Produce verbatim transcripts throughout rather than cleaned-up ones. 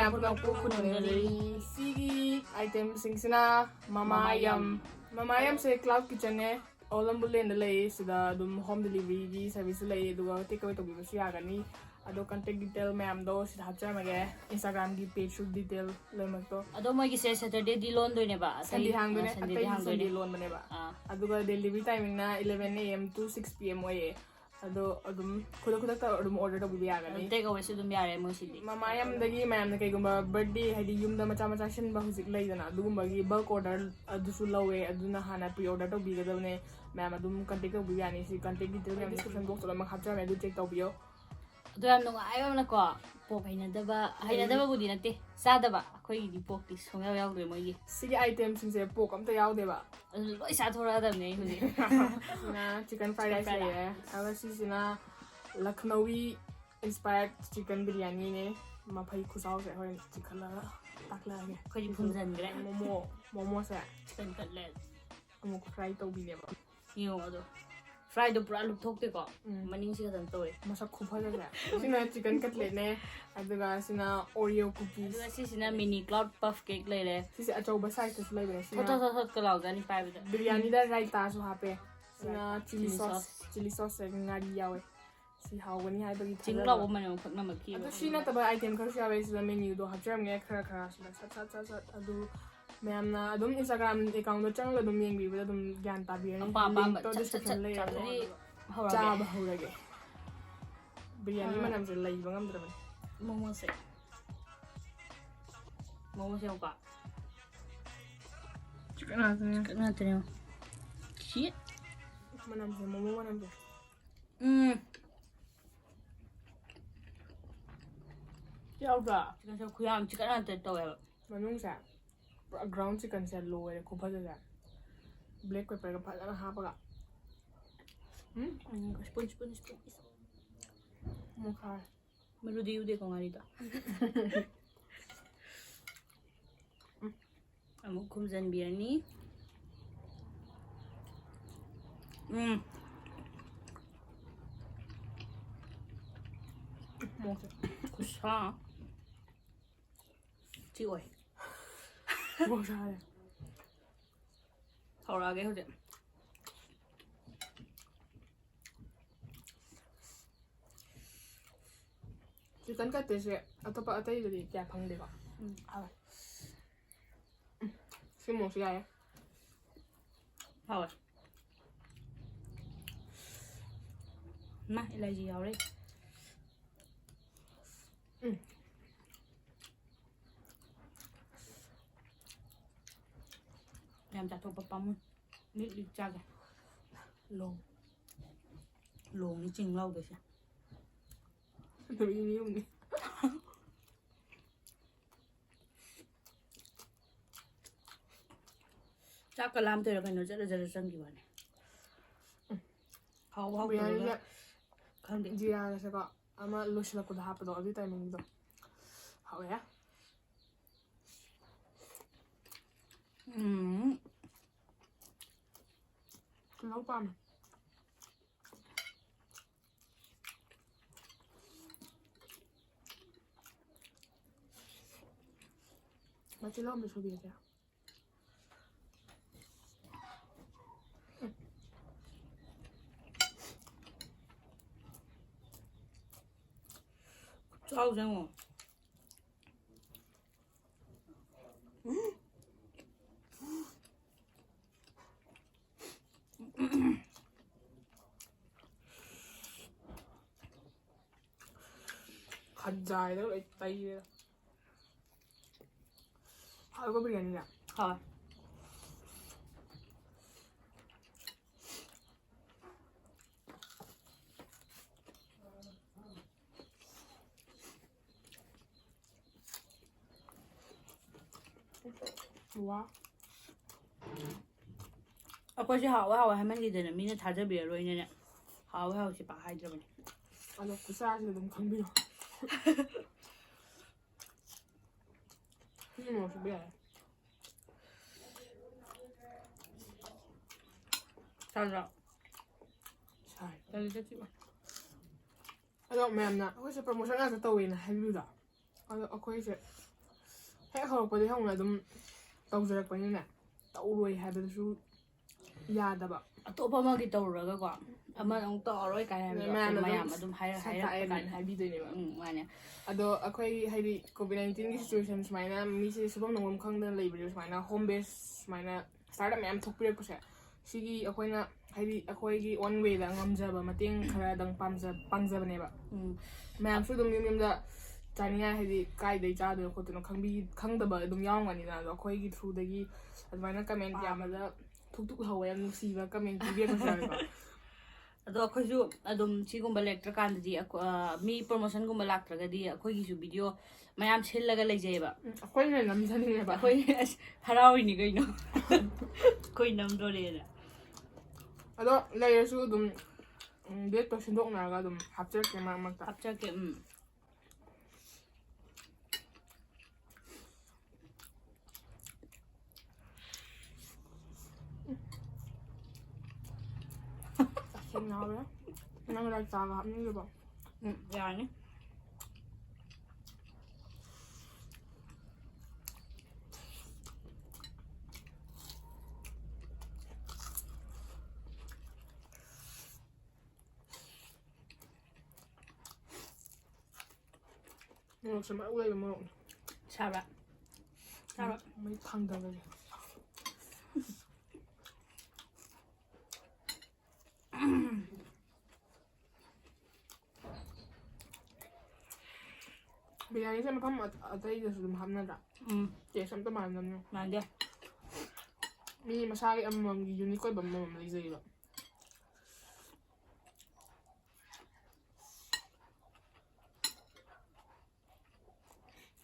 ꯃꯌꯥꯝ ꯄꯨꯝꯅꯃꯛꯄꯨ ꯈꯨꯔꯨꯝꯖꯔꯤ꯫ ꯁꯤꯒꯤ itemꯁꯤꯡꯁꯤꯅ ꯃꯃꯥ ꯃꯃꯥ ꯌꯝ꯫ ꯌꯝ꯫ ꯃꯃꯥ ꯌꯝꯁꯦ Cloud Kitchenꯅꯦ꯫ ꯑꯣꯜ ꯂꯝꯕꯨꯂꯦꯟꯗ ꯂꯩ꯫ ꯁꯤꯗ ꯑꯗꯨꯝ home deliveryꯒꯤ serviceꯁꯨ ꯂꯩ, ꯑꯗꯨꯒ take away ꯇꯧꯕꯤꯕꯁꯨ ꯌꯥꯒꯅꯤ꯫ ꯑꯗꯣ contact detail ꯃꯌꯥꯝꯗꯣ ꯁꯤꯗ ꯍꯥꯞꯆꯔꯝꯃꯒꯦ, Instagramꯒꯤ pageꯁꯨ detail ꯂꯣꯏꯅꯃꯛꯇꯣ꯫ ꯑꯗꯣ ꯃꯣꯏꯒꯤꯁꯦ Saturdayꯗꯤ ꯂꯣꯟꯗꯣꯏꯅꯦꯕ, ꯑꯇꯩ, Sunday ꯍꯥꯡꯗꯣꯏꯅꯦ, ꯑ, Sundayꯗꯤ ꯑꯇꯩ ꯍꯥꯡꯗꯣꯏꯅꯦ꯫ Sunday ꯂꯣꯟꯕꯅꯦꯕ꯫ ꯑꯥ꯫ ꯑꯗꯨꯒ delivery timingꯅ eleven A M to six P M ꯑꯣꯏꯌꯦ꯫ ꯑꯗꯣ ꯑꯗꯨꯝ ꯈꯨꯗꯛ ꯈꯨꯗꯛꯇ ꯑꯗꯨꯝ order ꯇꯧꯕꯤꯕ ꯌꯥꯒꯅꯤ꯫ Take awayꯁꯨ ꯑꯗꯨꯝ ꯌꯥꯔꯦ ꯃꯣꯏꯁꯤꯗꯤ꯫ ꯃꯃꯥ ꯌꯝꯗꯒꯤ ꯃꯌꯥꯝꯅ ꯀꯩꯒꯨꯝꯕ birthday, ꯍꯥꯏꯗꯤ ꯌꯨꯝꯗ ꯃꯆꯥ ꯃꯆꯥ ꯁꯤꯟꯕ ꯍꯧꯖꯤꯛ ꯂꯩꯗꯅ, ꯑꯗꯨꯒꯨꯝꯕꯒꯤ bulk order ꯑꯗꯨꯁꯨ ꯂꯧꯋꯦ꯫ ꯑꯗꯨꯅ ꯍꯥꯟꯅ pre order ꯇꯧꯕꯤꯒꯗꯕꯅꯦ꯫ ꯃꯌꯥꯝ ꯑꯗꯨꯝ contact ꯇꯧꯕꯤꯕ ꯌꯥꯅꯤ꯫ ꯁꯤ contact detail ꯃꯌꯥꯝ description boxꯇ ꯂꯣꯏꯅꯃꯛ ꯍꯥꯞꯆꯔꯝꯃꯦ, ꯑꯗꯨ check ꯇꯧꯕꯤꯌꯣ꯫ ꯑꯗꯣ ꯌꯥꯝ ꯅꯨꯡꯉꯥꯏꯕ ꯑꯃꯅꯀꯣ, pork ꯍꯩꯅꯗꯕ, ꯍꯩꯅꯗꯕꯕꯨꯗꯤ ꯅꯠꯇꯦ, ꯆꯥꯗꯕ ꯑꯩꯈꯣꯏꯒꯤꯗꯤ porkꯇꯤ ꯁꯨꯡꯌꯥꯎ ꯌꯥꯎꯗ꯭ꯔꯦ ꯃꯣꯏꯒꯤ꯫ ꯁꯤꯒꯤ itemꯁꯤꯡꯁꯦ pork ꯑꯝꯇ ꯌꯥꯎꯗꯦꯕ꯫ ꯑꯗꯨ ꯂꯣꯏ ꯆꯥꯊꯣꯔꯛꯑꯗꯕꯅꯦ ꯑꯩ ꯍꯧꯖꯤꯛ꯫ ꯁꯤꯅ chicken fried rice chicken fried ꯂꯩꯔꯦ꯫ Rice꯫ ꯑꯗꯨꯒ ꯁꯤꯁꯤꯅ Lucknowi inspired chicken biryaniꯅꯦ꯫ ꯃꯐꯩ ꯈꯨꯆꯥꯎꯁꯦ ꯍꯣꯔꯦꯟ ꯆꯤꯛꯈꯠꯂꯒ ꯇꯥꯛꯂꯛꯑꯒꯦ꯫ ꯑꯩꯈꯣꯏꯗꯤ ꯐꯨꯝꯖꯟꯈ꯭ꯔꯦ꯫ ꯃꯣꯃꯣ, ꯃꯣꯃꯣꯁꯦ꯫ Chicken cutlet꯫ ꯑꯃꯨꯛ fry ꯇꯧꯕꯤꯅꯦꯕ꯫ ꯌꯦꯡꯉꯣ ꯑꯗꯣ꯫ Fryꯗꯣ ꯄꯨꯔꯥ ꯂꯨꯞꯊꯣꯛꯇꯦꯀꯣ꯫ ꯎꯝ꯫ ꯃꯅꯤꯡꯁꯤ ꯈꯛꯇꯪ ꯇꯧꯋꯦ꯫ ꯃꯁꯛ ꯈꯨꯐꯖꯁꯦ꯫ ꯁꯤꯅ chicken cutletꯅꯦ, ꯑꯗꯨꯒ ꯁꯤꯅ Oreo cookies꯫ ꯑꯗꯨꯒ ꯁꯤꯁꯤꯅ mini cloud puff cake ꯂꯩꯔꯦ꯫ ꯁꯤꯁꯦ ꯑꯆꯧꯕ sizeꯇꯁꯨ ꯂꯩꯕꯅꯦ꯫ ꯁꯤꯅ ꯊꯣꯠ ꯊꯣꯠ ꯊꯣꯠ ꯊꯣꯠꯀ ꯂꯥꯎꯖꯥꯠꯅꯤ ꯄꯥꯏꯕꯗ꯫ Biryanida raitaꯁꯨ ꯍꯥꯞꯄꯦ꯫ ꯁꯤꯅ raita, chili chili sauce, sauce꯫ Chili sauceꯁꯦ ꯉꯥꯔꯤ ꯌꯥꯎꯋꯦ꯫ ꯁꯤ ꯍꯥꯎꯒꯅꯤ ꯍꯥꯏꯕꯒꯤ ꯆꯤꯡ ꯊꯥꯖꯕ꯫ ꯂꯥꯎꯕ ꯃꯅꯝ ꯑꯃꯈꯛ ꯅꯝꯃꯛꯈꯤꯕ꯫ ꯑꯗꯣ ꯁꯤ ꯅꯠꯇꯕ item ꯈꯔꯁꯨ ꯌꯥꯎꯋꯦ꯫ ꯁꯤꯗ menuꯗꯣ ꯍꯥꯞꯆꯔꯝꯒꯦ ꯈꯔ ꯈꯔ ꯁꯤꯗ ꯁꯠ ꯁꯠ ꯁꯠ ꯁꯠ꯫ ꯑꯗꯨ ꯃꯌꯥꯝꯅ ꯑꯗꯨꯝ Instagram accountꯗ ꯆꯪꯉꯒ ꯑꯗꯨꯝ ꯌꯦꯡꯕꯤꯕꯗ ꯑꯗꯨꯝ ꯒ꯭ꯌꯥꯟ ꯇꯥꯕꯤꯔꯅꯤ꯫ ꯑꯄꯥꯝ ꯑꯄꯥꯝꯕ linkꯇꯣ ꯁꯠ ꯁꯠ description ꯁꯠ ꯂꯩꯔꯦ꯫ ꯆꯥꯊꯣꯛꯑꯒ ꯍꯧꯔꯒꯦ꯫ ꯆꯥꯕ ꯍꯧꯔꯒꯦ꯫ Biryani ꯑꯥ꯫ ꯃꯅꯝꯁꯦ ꯂꯩꯕ ꯉꯝꯗ꯭ꯔꯕꯅꯤ꯫ ꯃꯣꯃꯣꯁꯦ꯫ ꯃꯣꯃꯣꯁꯦ ꯌꯦꯡꯉꯨꯀꯣ꯫ Chicken ꯉꯥꯛꯇꯅꯦ꯫ Chicken ꯉꯥꯛꯇꯅꯦ꯫ Shit꯫ ꯃꯅꯝꯁꯦ, ꯃꯣꯃꯣ ꯃꯅꯝꯁꯦ꯫ ꯎꯝ꯫ ꯌꯥꯎꯗ꯭ꯔꯥ? Chickenꯁꯦ ꯈꯨꯌꯥꯝ chicken ꯉꯥꯛꯇ ꯇꯧꯋꯦꯕ꯫ ꯃꯅꯨꯡꯁꯦ ꯄꯨꯔꯥ ground chickenꯁꯦ ꯂꯣꯏꯔꯦ ꯈꯨꯐꯖꯁꯦ꯫ Black pepperꯒ ꯐꯖꯅ ꯍꯥꯞꯄꯒ꯫ ꯎꯝ? ꯎꯝ, spoon, spoon, spoon꯫ ꯃꯨꯛꯈꯥꯏ꯫ ꯃꯔꯨꯗꯤ ꯌꯨꯗꯦꯀꯣ ꯉꯥꯔꯤꯗꯣ꯫ ꯑꯃꯨꯛ ꯈꯨꯝꯖꯤꯟꯕꯤꯔꯅꯤ꯫ ꯎꯝ꯫ ꯃꯣꯔꯣꯛꯁꯦ ꯈꯨꯁꯥ꯫ ꯁꯤ ꯑꯣꯏ꯫ ꯃꯣꯔꯣꯛ ꯁꯥꯔꯦ꯫ ꯍꯧꯔꯛꯑꯒꯦ ꯍꯧꯖꯤꯛ꯫ ꯆꯤꯛꯀꯟ ꯀꯠꯇꯦꯁꯦ ꯑꯇꯣꯞꯄ ꯑꯇꯩꯗꯗꯤ ꯀꯌꯥ ꯐꯪꯗꯦꯀꯣ꯫ ꯎꯝ꯫ ꯍꯥꯎꯋꯦ꯫ ꯎꯝ, ꯁꯤ ꯃꯣꯔꯣꯛꯁꯤ ꯌꯥꯏꯌꯦ꯫ ꯍꯥꯎꯋꯦ꯫ ꯃꯥ ꯏꯂꯥꯏꯖꯤ ꯌꯥꯎꯔꯦ꯫ ꯎꯝ꯫ ꯌꯥꯝ ꯆꯥꯊꯣꯛꯄ ꯄꯥꯝꯃꯨ꯫ ꯂꯤꯛ ꯂꯤꯛ ꯆꯥꯒꯦ꯫ ꯂꯣꯡ꯫ ꯂꯣꯡꯅꯤ ꯆꯤꯡ ꯂꯥꯎꯗꯣꯏꯁꯦ꯫ ꯅꯨꯃꯤꯠ ꯅꯤꯅꯤ ꯍꯨꯝꯅꯤ꯫ ꯆꯥꯛꯀ ꯂꯥꯝꯗꯣꯏꯔꯥ ꯀꯩꯅꯣ ꯖꯔ ꯖꯔ ꯆꯪꯈꯤꯕ ꯋꯥꯅꯤ꯫ ꯎꯝ꯫ ꯍꯥꯎꯕ ꯍꯥꯎꯇꯕꯒ ꯕꯤꯔꯌꯥꯅꯤꯁꯦ ꯈꯪꯗꯦ꯫ ꯖꯤꯔꯥꯒꯁꯦꯀꯣ ꯑꯃ ꯂꯣꯏꯁꯤꯜꯂꯛꯄꯗ ꯍꯥꯞꯄꯗꯣ ꯑꯗꯨꯒꯤ timingꯗꯣ ꯍꯥꯎꯋꯦ꯫ ꯎꯝ꯫ ꯇꯤꯜꯍꯧ ꯄꯥꯝꯃꯦ꯫ ꯃꯆꯤꯜꯍꯧ ꯑꯝꯇ ꯁꯣꯏꯕꯤꯔꯛꯀꯦ꯫ ꯆꯥꯎꯁꯦ ꯌꯦꯡꯉꯣ꯫ ꯈꯖꯥꯏꯗ ꯂꯣꯏ ꯇꯩꯔꯦꯗ꯫ ꯍꯥꯎꯕ ꯕꯤꯔꯌꯥꯅꯤꯅꯦ꯫ ꯍꯥꯎꯋꯦ꯫ ꯋꯥ꯫ ꯑꯩꯈꯣꯏꯁꯦ ꯍꯥꯎꯋꯦ ꯍꯥꯎꯋꯦ ꯍꯥꯏꯃꯟꯈꯤꯗꯅ ꯃꯤꯅ ꯊꯥꯖꯕꯤꯔꯔꯣꯏꯅꯅꯦ ꯍꯥꯎꯋꯦ ꯍꯥꯎꯋꯦꯁꯦ ꯄꯥꯛ ꯍꯥꯏꯗ꯭ꯔꯕꯅꯦ꯫ ꯑꯗꯣ ꯈꯨꯠꯁꯥꯁꯤꯗ ꯑꯗꯨꯝ ꯈꯪꯕꯤꯌꯣ꯫ ꯁꯤ ꯃꯣꯔꯣꯛꯁꯤꯕꯨ ꯌꯥꯔꯦ꯫ ꯆꯥꯗ꯭ꯔꯣ? ꯁꯥꯏ꯫ ꯆꯥꯗ꯭ꯔꯣ? ꯆꯠꯁꯤꯕ꯫ ꯑꯗꯣ ꯃꯌꯥꯝꯅ ꯑꯩꯈꯣꯏꯁꯦ promotion ꯉꯥꯛꯇ ꯇꯧꯋꯦꯅ ꯍꯥꯏꯕꯤꯕꯗꯣ, ꯑꯗꯣ ꯑꯩꯈꯣꯏꯁꯦ ꯍꯦꯛ ꯍꯧꯔꯛꯄꯗꯒꯤ ꯍꯧꯅ ꯑꯗꯨꯝ ꯇꯧꯖꯔꯛꯄꯅꯤꯅ ꯇꯧꯔꯣꯏ ꯍꯥꯏꯕꯗꯨꯁꯨ ꯌꯥꯗꯕ꯫ ꯑꯇꯣꯞꯄ ꯑꯃꯒꯤ ꯇꯧꯔꯨꯔꯒꯀꯣ ꯑꯃꯅ ꯑꯃꯨꯛ ꯇꯧꯔꯔꯣꯏ ꯀꯥꯏ ꯍꯥꯏꯕꯗꯣ ꯃꯌꯥꯝꯅ ꯑꯩꯈꯣꯏ ꯃꯌꯥꯝ ꯑꯗꯨꯝ ꯑꯗꯨꯝ ꯍꯥꯏꯔ ꯁꯛ ꯀꯥꯛꯑꯦ ꯀꯥꯏꯅ ꯍꯥꯏꯔꯛꯄꯅꯤ꯫ ꯍꯥꯏꯕꯤꯗꯣꯏꯅꯦꯕ꯫ ꯎꯝ, ꯃꯥꯅꯦ꯫ ꯑꯗꯣ ꯑꯩꯈꯣꯏ ꯍꯥꯏꯗꯤ ꯀꯣꯚꯤꯗ ꯅꯥꯏꯟꯇꯤꯟꯒꯤ ꯁꯤꯆꯨꯋꯦꯁꯟ ꯁꯨꯃꯥꯏꯅ ꯃꯤꯁꯦ ꯁꯨꯐꯝ ꯅꯣꯝꯐꯝ ꯈꯪꯗꯅ ꯂꯩꯕꯁꯦ ꯁꯨꯃꯥꯏꯅ ꯍꯣꯝ ꯕꯦꯁ ꯁꯨꯃꯥꯏꯅ ꯁ꯭ꯇꯥꯔꯠ ꯑꯞ ꯃꯌꯥꯝ ꯊꯣꯛꯄꯤꯔꯛꯄꯁꯦ ꯁꯤꯒꯤ ꯑꯩꯈꯣꯏꯅ ꯍꯥꯏꯗꯤ ꯑꯩꯈꯣꯏꯒꯤ ꯑꯣꯟ ꯋꯦꯗ ꯉꯝꯖꯕ ꯃꯇꯦꯡ ꯈꯔꯗꯪ ꯄꯥꯝꯖ ꯄꯥꯡꯖꯕꯅꯦꯕ꯫ ꯎꯝ, ꯃꯌꯥꯝꯁꯨ ꯑꯗꯨꯝ ꯌꯨꯝ ꯌꯨꯝꯗ ꯆꯥꯅꯤꯡꯉꯥꯏ ꯍꯥꯏꯗꯤ ꯀꯥꯏꯗꯩ ꯆꯥꯗꯣꯏꯅꯣ ꯈꯣꯠꯇꯣꯏꯅꯣ ꯈꯪꯕꯤ ꯈꯪꯗꯕ ꯑꯗꯨꯝ ꯌꯥꯎꯔꯝꯒꯅꯤꯅ꯫ ꯑꯗꯣ ꯑꯩꯈꯣꯏꯒꯤ ꯊ꯭ꯔꯨꯗꯒꯤ ꯑꯗꯨꯃꯥꯏꯅ ꯀꯃꯦꯟ ꯌꯥꯝꯕꯗ ꯊꯨꯛ ꯊꯨꯛ ꯍꯧꯋꯦ꯫ ꯌꯥꯝ ꯅꯨꯡꯁꯤꯕ ꯀꯃꯦꯟ ꯄꯤꯕꯤꯔꯛꯄꯁꯨ ꯌꯥꯎꯋꯦꯀꯣ꯫ ꯑꯗꯣ ꯑꯩꯈꯣꯏꯁꯨ ꯑꯗꯨꯝ ꯁꯤꯒꯨꯝꯕ ꯂꯩꯔꯛꯇ꯭ꯔꯀꯥꯟꯗꯗꯤ ꯑꯩꯈꯣ- ꯑ, ꯃꯤ ꯄ꯭ꯔꯣꯃꯣꯁꯟꯒꯨꯝꯕ ꯂꯥꯛꯇ꯭ꯔꯒꯗꯤ ꯑꯩꯈꯣꯏꯒꯤꯁꯨ ꯚꯤꯗꯤꯑꯣ ꯃꯌꯥꯝ ꯁꯤꯜꯂꯒ ꯂꯩꯖꯩꯑꯕ꯫ ꯎꯝ, ꯑꯩꯈꯣꯏꯅ ꯅꯝꯖꯅꯤꯡꯉꯦꯕ꯫ ꯑꯩꯈꯣꯏ ꯑꯁ ꯍꯔꯥꯎꯔꯤꯅꯤ ꯀꯩꯅꯣ꯫ ꯑꯩꯈꯣꯏ ꯅꯝꯗꯣꯔꯦꯅ꯫ ꯑꯗꯣ ꯂꯩꯔꯁꯨ ꯑꯗꯨꯝ ꯗꯦꯠꯇꯣ ꯁꯤꯟꯗꯣꯛꯅꯔꯒ ꯑꯗꯨꯝ ꯍꯥꯞꯆꯔꯛꯀꯦ ꯃꯔꯛ ꯃꯔꯛꯇ꯫ ꯍꯥꯞꯆꯔꯛꯀꯦ꯫ ꯎꯝ꯫ ꯁꯦꯡꯅ ꯍꯥꯎꯔꯦ꯫ ꯅꯪ ꯔꯥꯏꯇꯥꯒ ꯍꯥꯞꯅꯤꯡꯉꯤꯕꯣ? ꯎꯝ, ꯌꯥꯔꯅꯤ꯫ ꯃꯣꯔꯣꯛꯁꯦ ꯃꯔꯨ ꯂꯩꯕ ꯃꯣꯔꯣꯛꯅꯤ꯫ ꯁꯥꯕ꯭ꯔꯥ? ꯁꯥꯕ꯭ꯔꯥ? ꯃꯩ ꯊꯥꯡꯗꯕꯁꯦ꯫ ꯕꯤꯔꯌꯥꯅꯤꯁꯦ ꯃꯐꯝ ꯑꯇꯩꯗꯁꯨ ꯑꯗꯨꯝ ꯍꯥꯞꯅꯗ꯭ꯔꯥ? ꯎꯝ꯫ ꯇꯦꯁ ꯑꯝꯇ ꯃꯥꯟꯅꯗꯕꯅꯦ꯫ ꯃꯥꯟꯗꯦ꯫ ꯃꯤ ꯃꯁꯥꯒꯤ ꯑꯃꯃꯝꯒꯤ ꯌꯨꯅꯤꯛ ꯑꯣꯏꯕ ꯑꯃꯃꯝ ꯂꯩꯖꯩꯕ꯫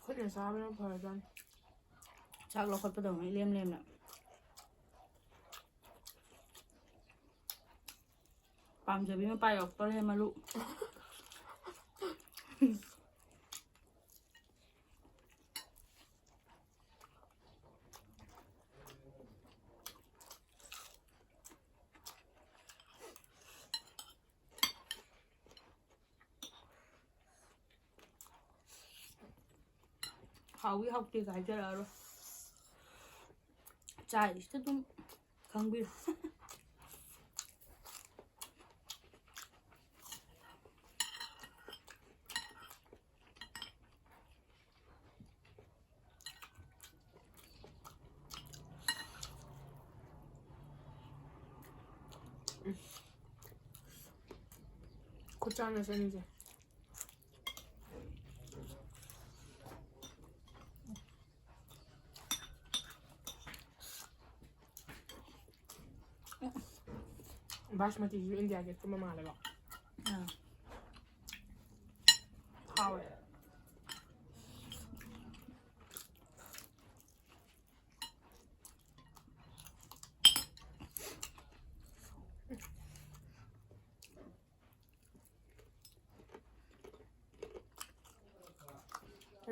ꯈꯨꯠꯅ ꯆꯥꯕꯅ ꯐꯔꯖꯥꯠꯅꯤ꯫ ꯆꯥꯛ ꯂꯧꯈꯠꯄꯗꯧꯅ ꯏꯂꯦꯝ ꯂꯦꯝꯅ꯫ ꯄꯥꯝꯖꯕꯤ ꯃꯄꯥ ꯌꯧꯔꯛꯇꯣꯔꯦ ꯃꯔꯨ꯫ ꯍꯥꯎꯏ ꯍꯥꯎꯇꯦꯒ ꯍꯥꯏꯖꯔꯛꯑꯔꯣꯏ꯫ ꯆꯥꯔꯤꯁꯤꯗ ꯑꯗꯨꯝ ꯈꯪꯕꯤꯔꯣ꯫ ꯈꯨꯠ ꯆꯥꯟꯅꯁꯦ ꯑꯅꯤꯁꯦ꯫ ꯕꯥꯁꯃꯇꯤꯁꯤꯁꯨ ꯏꯟꯗꯤꯌꯥ ꯒꯦꯠꯀꯨꯝꯕ ꯃꯥꯜꯂꯦꯀꯣ꯫ ꯑꯥ꯫ ꯍꯥꯎꯋꯦ꯫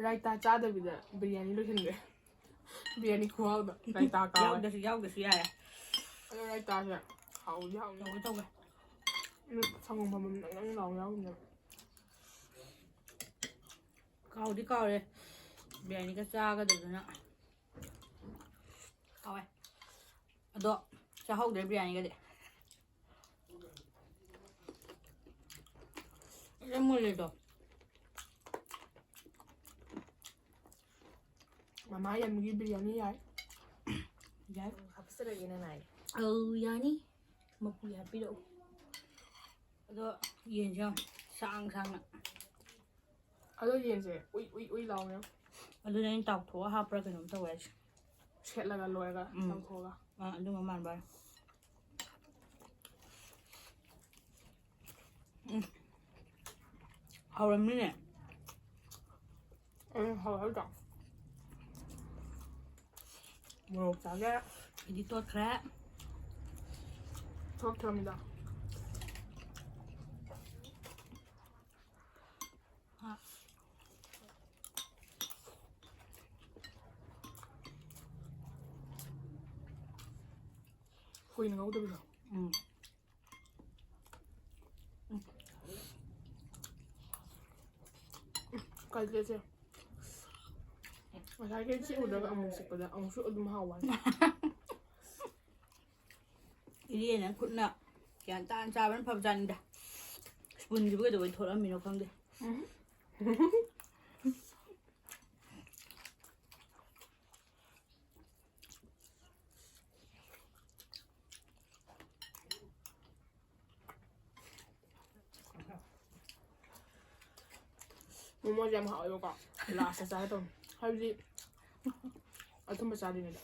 ꯔꯥꯏꯇꯥ ꯆꯥꯗꯕꯤꯗ ꯕꯤꯔꯌꯥꯅꯤ ꯂꯣꯏꯁꯤꯟꯈ꯭ꯔꯦ꯫ ꯕꯤꯔꯌꯥꯅꯤ ꯈꯨꯍꯥꯎꯗꯣ ꯔꯥꯏꯇꯥ ꯀꯥꯎꯔꯦ꯫ ꯌꯥꯎꯗ꯭ꯔꯁꯨ, ꯌꯥꯎꯗ꯭ꯔꯁꯨ ꯌꯥꯏ꯫ ꯑꯗꯣ ꯔꯥꯏꯇꯥꯁꯦ ꯍꯥꯎꯗꯤ ꯍꯥꯎꯅꯤ꯫ ꯇꯧꯒꯦ, ꯇꯧꯒꯦ꯫ ꯑꯗꯨ ꯁꯪꯒꯣꯝ ꯐꯝꯐꯝ ꯅꯪ ꯅꯪ ꯂꯥꯎ ꯌꯥꯎꯈꯤꯅꯦꯕ꯫ ꯀꯥꯎꯗꯤ ꯀꯥꯎꯔꯦ꯫ ꯕꯤꯔꯌꯥꯅꯤꯒ ꯆꯥꯒꯗꯕꯗꯨꯅ꯫ ꯍꯥꯎꯋꯦ꯫ ꯑꯗꯣ ꯆꯥꯍꯧꯗ꯭ꯔꯦ ꯕꯤꯔꯌꯥꯅꯤꯒꯗꯤ꯫ ꯂꯣꯏ ꯃꯨꯜꯂꯦꯗꯣ꯫ ꯃꯃꯥ ꯌꯥꯝꯒꯤ ꯕꯤꯔꯌꯥꯅꯤ ꯌꯥꯏ꯫ ꯌꯥꯏ꯫ ꯍꯥꯞꯆꯔꯒꯦ ꯅꯅꯥꯏ꯫ ꯑꯧ, ꯌꯥꯅꯤ꯫ ꯃꯄꯨ ꯍꯥꯞꯄꯤꯔꯛꯎ꯫ ꯑꯗꯣ ꯌꯦꯟꯁꯦ ꯌꯥꯝ ꯁꯥꯡ ꯁꯥꯡꯅ꯫ ꯑꯗꯣ ꯌꯦꯟꯁꯦ ꯎꯏ, ꯎꯏ, ꯎꯏ ꯂꯥꯎꯅꯦ꯫ ꯑꯗꯨꯅ ꯑꯩꯅ ꯇꯥꯎꯊꯣꯛꯑ ꯍꯥꯞꯄ꯭ꯔꯥ ꯀꯩꯅꯣꯝ ꯇꯧꯋꯦ ꯍꯥꯏꯁꯦ꯫ ꯁꯦꯠꯂꯒ ꯂꯣꯏꯔꯒ ꯎꯝ꯫ ꯇꯥꯎꯊꯣꯛꯑꯒ꯫ ꯑꯥ, ꯑꯗꯨꯝꯕ ꯃꯥꯟꯕ꯫ ꯎꯝ꯫ ꯍꯥꯎꯔꯝꯅꯤꯅꯦ꯫ ꯎꯝ, ꯍꯥꯎꯋꯦ ꯍꯥꯎꯗ꯭ꯔꯣ? ꯃꯣꯔꯣꯛ ꯆꯥꯒꯦ꯫ ꯑꯩꯗꯤ ꯇꯣꯠꯈ꯭ꯔꯦ꯫ ꯊꯣꯛꯇ꯭ꯔꯃꯤꯗ꯫ ꯍꯥ꯫ ꯀꯨꯏꯅ ꯉꯧꯗꯕꯤꯗꯣ꯫ ꯎꯝ꯫ ꯀꯜꯂꯦꯁꯦ꯫ ꯉꯁꯥꯏꯒꯤ ꯁꯤ ꯎꯗ꯭ꯔꯒ ꯑꯃꯨꯛ ꯆꯤꯛꯄꯗ ꯑꯃꯨꯛꯁꯨ ꯑꯗꯨꯝ ꯍꯥꯎꯕꯅꯤ꯫ ꯏꯔꯦꯅ ꯈꯨꯠꯅ ꯒ꯭ꯌꯥꯟ ꯇꯥꯅ ꯆꯥꯕꯅ ꯐꯕꯖꯥꯠꯅꯤꯗ꯫ ꯁ꯭ꯄꯨꯟꯁꯤꯕꯨ ꯀꯩꯗꯧꯕꯩ ꯊꯣꯛꯂꯛꯑꯝꯃꯤꯅꯣ ꯈꯪꯗꯦ꯫ ꯃꯣꯃꯣꯁꯦ ꯌꯥꯝ ꯍꯥꯎꯋꯦꯕꯀꯣ꯫ ꯂꯥꯁꯇ ꯆꯥꯒꯦ ꯇꯧꯅꯤ꯫ ꯍꯥꯏꯕꯗꯤ ꯑꯊꯨꯝꯕ ꯆꯥꯗ꯭ꯔꯤꯉꯩꯗ꯫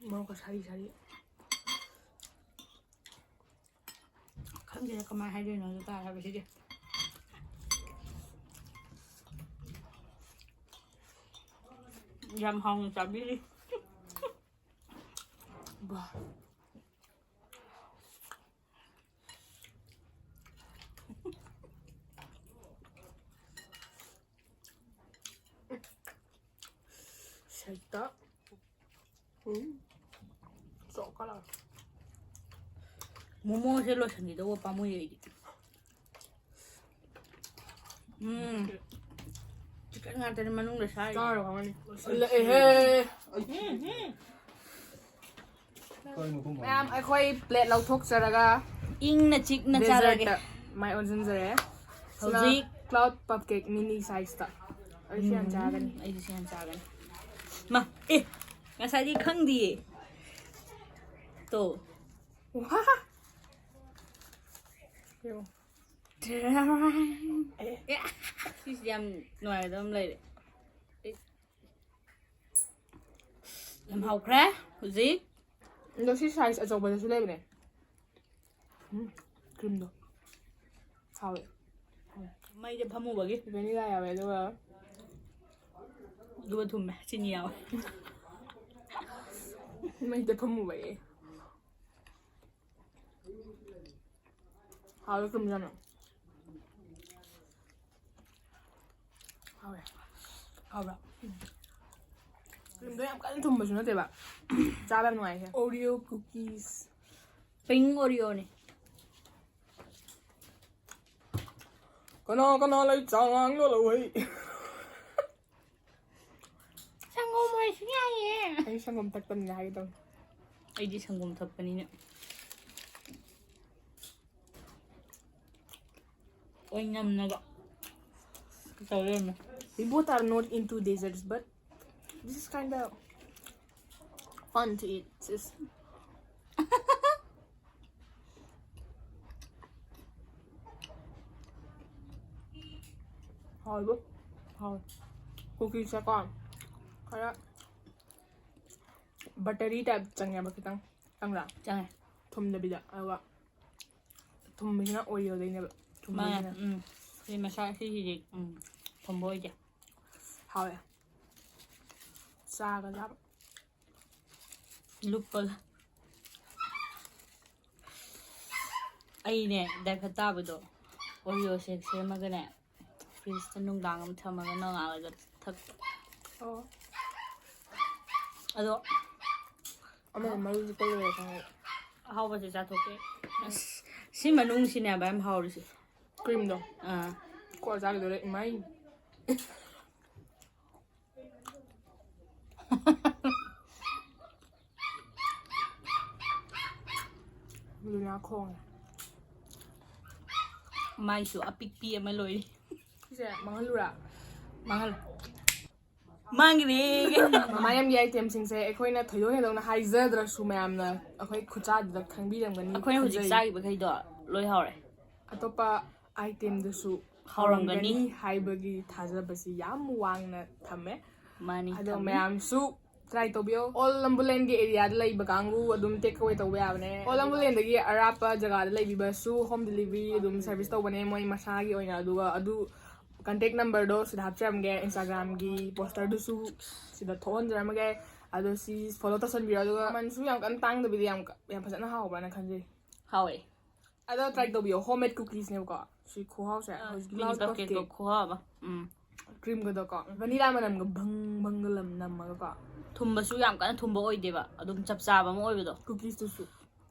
ꯃꯣꯔꯣꯛꯀ ꯁꯥꯔꯤ ꯁꯥꯔꯤ꯫ ꯈꯪꯗꯦꯗ ꯀꯃꯥꯏꯅ ꯍꯥꯏꯗꯣꯏꯅꯣ ꯑꯗꯨ ꯇꯥꯔꯦ ꯍꯥꯏꯕꯁꯤꯗꯤ꯫ ꯌꯥꯝ ꯍꯥꯎꯅ ꯆꯥꯕꯤꯔꯤ꯫ ꯕꯥ꯫ ꯁꯩꯇ꯫ ꯎꯝ꯫ ꯆꯣꯛꯀ ꯂꯥꯎꯔꯦ꯫ ꯃꯣꯃꯣꯁꯦ ꯂꯣꯏꯁꯤꯟꯈꯤꯗꯧꯕ ꯄꯥꯝꯃꯨꯏ ꯑꯩꯗꯤ꯫ ꯎꯝ꯫ ꯆꯤꯛꯀꯟ ꯉꯥꯛꯇꯅꯤ ꯃꯅꯨꯡꯗ ꯁꯥꯔꯤ꯫ ꯆꯥꯔꯣ ꯈꯪꯉꯅꯤ꯫ ꯂꯣꯏꯁꯤꯜꯂꯛꯑꯦꯍꯦ꯫ ꯀꯩꯅꯣ ꯈꯨꯝꯕ? ꯃꯌꯥꯝ ꯑꯩꯈꯣꯏ ꯄ꯭ꯂꯦꯠ ꯂꯧꯊꯣꯛꯆꯔꯒ ꯏꯪꯅ ꯆꯤꯛꯅ ꯆꯥꯔꯒꯦ꯫ ꯗꯦꯖꯔꯠꯇ ꯃꯥꯏ ꯑꯣꯟꯁꯤꯟꯖꯔꯦ꯫ ꯍꯧꯖꯤꯛ ꯀ꯭ꯂꯥꯎꯗ ꯄꯞ ꯀꯦꯛ ꯃꯤꯅꯤ ꯁꯥꯏꯖꯇ꯫ ꯑꯩꯁꯨ ꯌꯥꯝ ꯆꯥꯒꯅꯤ꯫ ꯑꯩꯗꯤ ꯁꯤ ꯌꯥꯝ ꯆꯥꯒꯅꯤ꯫ ꯃꯥ ꯑꯦ ꯉꯁꯥꯏꯗꯤ ꯈꯪꯗꯤꯌꯦ꯫ ꯇꯣ꯫ ꯋꯥ! ꯌꯦꯡꯉꯣ꯫ ꯁꯤꯁꯤ ꯌꯥꯝ ꯅꯨꯡꯉꯥꯏꯒꯗꯕ ꯑꯃ ꯂꯩꯔꯦ꯫ ꯌꯥꯝ ꯍꯥꯎꯈ꯭ꯔꯦ ꯍꯧꯖꯤꯛ꯫ ꯑꯗꯣ ꯁꯤ ꯁꯥꯏꯖ ꯑꯆꯧꯕꯗꯁꯨ ꯂꯩꯕꯅꯦ꯫ ꯎꯝ, ꯀ꯭ꯔꯤꯝꯗꯣ ꯍꯥꯎꯋꯦ꯫ ꯃꯩꯗ ꯐꯝꯃꯨꯕꯒꯤ꯫ ꯚꯦꯅꯤꯂꯥ ꯌꯥꯎꯋꯦ ꯑꯗꯨꯒ ꯑꯗꯨꯒ ꯊꯨꯝꯃꯦ ꯆꯤꯅꯤ ꯌꯥꯎꯋꯦ꯫ ꯃꯩꯗ ꯐꯝꯃꯨꯕꯒꯤ꯫ ꯍꯥꯎꯋꯦ ꯀ꯭ꯔꯤꯝꯗꯣ ꯌꯥꯝꯅ꯫ ꯍꯥꯎꯋꯦ꯫ ꯍꯥꯎꯕ꯭ꯔꯥ? ꯀ꯭ꯔꯤꯝꯗꯣ ꯌꯥꯝ ꯀꯟꯅ ꯊꯨꯝꯕꯁꯨ ꯅꯠꯇꯦꯕ꯫ ꯆꯥꯕ ꯌꯥꯝ ꯅꯨꯡꯉꯥꯏꯁꯦ꯫ Oreo cookies. ꯄꯤꯡ ꯑꯣꯔꯤꯑꯣꯅꯦ꯫ ꯀꯅꯥ ꯀꯅꯥ ꯂꯩ ꯆꯥꯉꯥꯡ ꯌꯣꯜꯂꯛꯎ ꯍꯩ꯫ ꯑꯩ ꯁꯪꯒꯣꯝ ꯊꯛꯇꯕꯅꯤꯅ ꯍꯥꯏꯒꯦ ꯇꯧꯅꯤ꯫ ꯑꯩꯗꯤ ꯁꯪꯒꯣꯝ ꯊꯛꯄꯅꯤꯅ꯫ ꯑꯣꯏꯅꯝꯅꯕ ꯇꯧ ꯂꯩꯔꯝꯃꯦ꯫ We both are not into desserts, but this is kind of fun to eat, sis. ꯍꯥꯎꯕ? ꯍꯥꯎ꯫ Cookies ꯁꯦꯀꯣ, ꯈꯔ buttery type ꯆꯪꯉꯦꯕ ꯈꯤꯇꯪ꯫ ꯈꯪꯕ꯭ꯔꯥ? ꯆꯪꯉꯦ꯫ ꯊꯨꯝꯗꯕꯤꯗ꯫ ꯑꯗꯨꯒ ꯊꯨꯝꯕꯁꯤꯅ Oreo ꯗꯩꯅꯦꯕ꯫ ꯃꯥꯅꯦ꯫ ꯊꯨꯝꯕꯁꯤꯅ꯫ ꯎꯝ꯫ ꯁꯤ ꯃꯁꯥ ꯁꯤꯁꯤꯗꯤ, ꯎꯝ, ꯊꯨꯝꯕ ꯑꯣꯏꯗꯦ꯫ ꯍꯥꯎꯋꯦ꯫ ꯆꯥꯒ ꯆꯥꯕ꯫ ꯂꯨꯞꯄꯒ꯫ ꯑꯩꯅꯦ, ꯗꯥꯏꯐꯠ ꯇꯥꯕꯗꯣ, Oreo shake ꯁꯦꯝꯃꯒꯅꯦ, fridge ꯇ ꯅꯨꯡꯗꯥꯡ ꯑꯃ ꯊꯝꯃꯒ ꯅꯣꯡꯉꯥꯜꯂꯒ ꯊꯛꯄ꯫ ꯑꯣ꯫ ꯑꯗꯣ ꯑꯃꯅ ꯃꯔꯨꯁꯨ ꯄꯜꯂꯒ ꯈꯪꯉꯦ꯫ ꯑꯍꯥꯎꯕꯁꯦ ꯆꯥꯊꯣꯛꯀꯦ꯫ ꯑꯁ, ꯁꯤ ꯃꯅꯨꯡꯁꯤꯅꯦꯕ ꯌꯥꯝ ꯍꯥꯎꯔꯤꯁꯦ꯫ Cream ꯗꯣ꯫ ꯑꯥ꯫ ꯀꯣꯛ ꯆꯥꯈꯤꯗꯣꯔꯦ, ꯏꯃꯥꯏ꯫ ꯂꯨꯅꯥ ꯈꯣꯡꯉꯦ꯫ ꯃꯥꯏꯁꯨ ꯑꯄꯤꯛꯄꯤ ꯑꯃ ꯂꯣꯏꯔꯤ꯫ ꯁꯤꯁꯦ ꯃꯥꯡꯍꯜꯂꯨꯔꯥ? ꯃꯥꯡꯍꯜꯂꯨ꯫ ꯃꯥꯡꯒꯤꯅꯤ꯫ ꯃꯃꯥꯏ ꯌꯥꯝꯒꯤ item ꯁꯤꯡꯁꯦ ꯑꯩꯈꯣꯏꯅ ꯊꯣꯏꯗꯣꯛ ꯍꯦꯟꯗꯣꯛꯅ ꯍꯥꯏꯖꯗ꯭ꯔꯁꯨ ꯃꯌꯥꯝꯅ ꯑꯩꯈꯣꯏ ꯈꯨꯆꯥꯗꯨꯗ ꯈꯪꯕꯤꯔꯝꯒꯅꯤ ꯑꯩꯈꯣꯏꯅ ꯍꯧꯖꯤꯛ ꯈꯟꯖꯩ꯫ ꯆꯥꯈꯤꯕꯈꯩꯗꯣ ꯂꯣꯏ ꯍꯥꯎꯔꯦ꯫ ꯑꯇꯣꯞꯄ item ꯗꯨꯁꯨ ꯍꯥꯎꯔꯝꯒꯅꯤ꯫ ꯍꯥꯎꯔꯝꯒꯅꯤ ꯍꯥꯏꯕꯒꯤ ꯊꯥꯖꯕꯁꯤ ꯌꯥꯝ ꯋꯥꯡꯅ ꯊꯝꯃꯦ꯫ ꯃꯥꯅꯤ, ꯑꯗꯣ ꯊꯝꯃꯤ꯫ ꯃꯌꯥꯝꯁꯨ try ꯇꯧꯕꯤꯌꯣ꯫ All ꯂꯝꯕꯨꯂꯦꯟꯒꯤ area ꯗ ꯂꯩꯕ ꯀꯥꯡꯕꯨ ꯑꯗꯨꯝ take away ꯇꯧꯕ ꯌꯥꯕꯅꯦ꯫ All ꯂꯝꯕꯨꯂꯦꯟꯗꯒꯤ ꯑꯔꯥꯞꯄ ꯖꯒꯥꯗ ꯂꯩꯕꯤꯕꯁꯨ home delivery ꯑꯗꯨꯝ service ꯇꯧꯕꯅꯦ ꯃꯣꯏ ꯃꯁꯥꯒꯤ ꯑꯣꯏꯅ꯫ ꯑꯗꯨꯒ ꯑꯗꯨ contact number ꯗꯣ ꯁꯤꯗ ꯍꯥꯞꯆꯔꯝꯒꯦ, Instagram ꯒꯤ poster ꯗꯨꯁꯨ ꯁꯤꯗ ꯊꯣꯛꯍꯟꯖꯔꯝꯃꯒꯦ꯫ ꯑꯗꯣ ꯁꯤ follow ꯇꯧꯁꯟꯕꯤꯔꯣ꯫ ꯑꯗꯨꯒ ꯃꯃꯜꯁꯨ ꯌꯥꯝ ꯀꯟꯅ ꯇꯥꯡꯗꯕꯤꯗ ꯌꯥꯝ ꯀ-, ꯌꯥꯝ ꯐꯖꯅ ꯍꯥꯎꯕ꯭ꯔꯥꯅ ꯈꯟꯖꯩ꯫ ꯍꯥꯎꯋꯦ꯫ ꯑꯗꯣ try ꯇꯧꯕꯤꯌꯣ, home made cookies ꯅꯦꯕꯀꯣ꯫ ꯁꯤ ꯈꯨꯍꯥꯎꯁꯦ ꯑꯥ, ꯍꯧꯖꯤꯛ mini cloud cupcake ꯀ puff cake꯫ ꯈꯨꯍꯥꯎ ꯑꯃ꯫ ꯎꯝ꯫ Cream ꯒꯗꯣꯀꯣ, vanilla ꯃꯅꯝꯒ ꯚꯪ ꯚꯪꯒ ꯂꯝ-, ꯅꯝꯃꯒꯀꯣ꯫ ꯊꯨꯝꯕꯁꯨ ꯌꯥꯝ ꯀꯟꯅ ꯊꯨꯝꯕ ꯑꯣꯏꯗꯦꯕ, ꯑꯗꯨꯝ ꯆꯞ ꯆꯥꯕ ꯑꯃ ꯑꯣꯏꯕꯗꯣ꯫ Cookies ꯇꯨꯁꯨ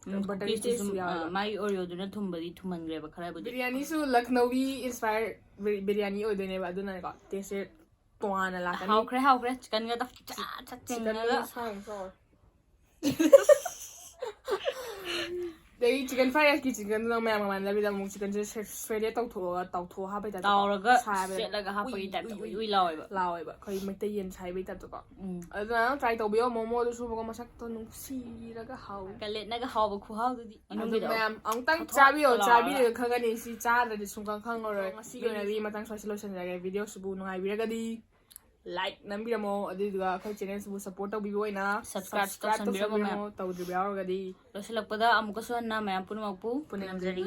ꯎꯝ, buttery cookies ꯇꯨꯁꯨ, taste ꯁꯨ ꯑꯥ, ꯌꯥꯎꯋꯦꯕ꯫ ꯃꯥꯒꯤ Oreo ꯗꯨꯅ ꯊꯨꯝꯕꯗꯤ ꯊꯨꯝꯍꯟꯈ꯭ꯔꯦꯕ ꯈꯔꯕꯨꯗꯤ꯫ Biryani ꯁꯨ Lucknowi inspired bri-, biryani ꯑꯣꯏꯗꯣꯏꯅꯦꯕ, ꯑꯗꯨꯅꯅꯦꯀꯣ taste ꯁꯦ ꯇꯣꯉꯥꯟꯅ ꯂꯥꯛꯀꯅꯤ꯫ ꯍꯥꯎꯈ꯭ꯔꯦ ꯍꯥꯎꯈ꯭ꯔꯦ, ꯆꯤꯛꯀꯟꯒ ꯆꯥ ꯆꯠ ꯆꯤꯛꯀꯟꯒ ꯆꯤꯡꯉꯒ꯫ ꯁꯥꯡ ꯆꯥꯎꯔꯦ꯫ ꯑꯗꯩ ꯆꯤꯛꯀꯟ ꯐ꯭ꯔꯥꯏ ꯔꯥꯏꯁꯀꯤ ꯆꯤꯛꯀꯟꯗꯨꯅ ꯃꯌꯥꯝ ꯃꯃꯥꯟꯅꯕꯤꯗ ꯑꯃꯨꯛ ꯆꯤꯛꯀꯟꯁꯦ ꯁ꯭ꯔꯦꯗꯦꯠ ꯇꯧꯊꯣꯛꯑꯒ ꯇꯥꯎꯊꯣꯛꯑ ꯍꯥꯞꯄꯩ ꯇꯥꯏꯞꯇ ꯇꯥꯎꯔꯒ ꯁꯥꯏꯕ꯫ ꯁꯦꯠꯂꯒ ꯍꯥꯞꯄꯒꯤ ꯎꯏ, ꯇꯥꯏꯞꯇ ꯎꯏ, ꯎꯏ ꯎꯏ ꯂꯥꯎꯋꯦꯕ꯫ ꯂꯥꯎꯋꯦꯕ ꯑꯩꯈꯣꯏ ꯃꯩꯇꯩ ꯌꯦꯟ ꯁꯥꯏꯕꯩ ꯇꯥꯏꯞꯇꯀꯣ꯫ ꯎꯝ꯫ ꯑꯗꯨꯅ ꯇ꯭ꯔꯥꯏ ꯇꯧꯕꯤꯌꯣ ꯃꯣꯃꯣꯗꯨꯁꯨ, ꯃꯣꯃꯣ ꯃꯁꯛꯇꯣ ꯅꯨꯡꯁꯤꯔꯒ ꯍꯥꯎꯋꯦ꯫ ꯀꯂꯦꯠꯅꯒ ꯍꯥꯎꯕ ꯈꯨꯍꯥꯎꯗꯨꯗꯤ ꯑꯗꯨ ꯃꯅꯨꯡꯒꯤꯗꯣ꯫ ꯃꯌꯥꯝ ꯑꯃꯨꯛꯇꯪ ꯊꯣꯠ ꯊꯣꯠ ꯆꯥꯕꯤꯌꯣ, ꯂꯥꯎꯔꯒ꯫ ꯆꯥꯕꯤꯔꯒ ꯈꯪꯒꯅꯤ꯫ ꯁꯤ ꯆꯥꯗ꯭ꯔꯗꯤ ꯁꯨꯡꯈꯪ ꯈꯪꯉꯔꯣꯏ꯫ ꯉꯁꯤꯒꯤ ꯑꯣꯏꯅꯗꯤ ꯃꯇꯥꯡ ꯁ꯭ꯋꯥꯏꯁꯤ ꯂꯣꯏꯁꯤꯟꯖꯔꯒꯦ꯫ ꯚꯤꯗꯤꯑꯣꯁꯤꯕꯨ ꯅꯨꯡꯉꯥꯏꯕꯤꯔꯒꯗꯤ ꯂꯥꯏꯛ ꯅꯝꯕꯤꯔꯝꯃꯣ, ꯑꯗꯨꯗꯨꯒ ꯑꯩꯈꯣꯏ ꯆꯦꯅꯦꯜꯁꯤꯕꯨ ꯁꯞꯄꯣꯔꯠ ꯇꯧꯕꯤꯕ ꯑꯣꯏꯅ Subscribe ꯇꯧꯁꯟꯕꯤꯔꯝꯃꯣ ꯃꯌꯥꯝ꯫ ꯇꯧꯗ꯭ꯔꯤꯕ ꯌꯥꯎꯔꯒꯗꯤ꯫ ꯂꯣꯏꯁꯤꯜꯂꯛꯄꯗ ꯑꯃꯨꯛꯀꯁꯨ ꯍꯟꯅ ꯃꯌꯥꯝ ꯄꯨꯝꯅꯃꯛꯄꯨ ꯄꯨꯅꯦꯝꯖꯔꯤ꯫ ꯄꯨꯅꯦꯝꯖꯔꯤ꯫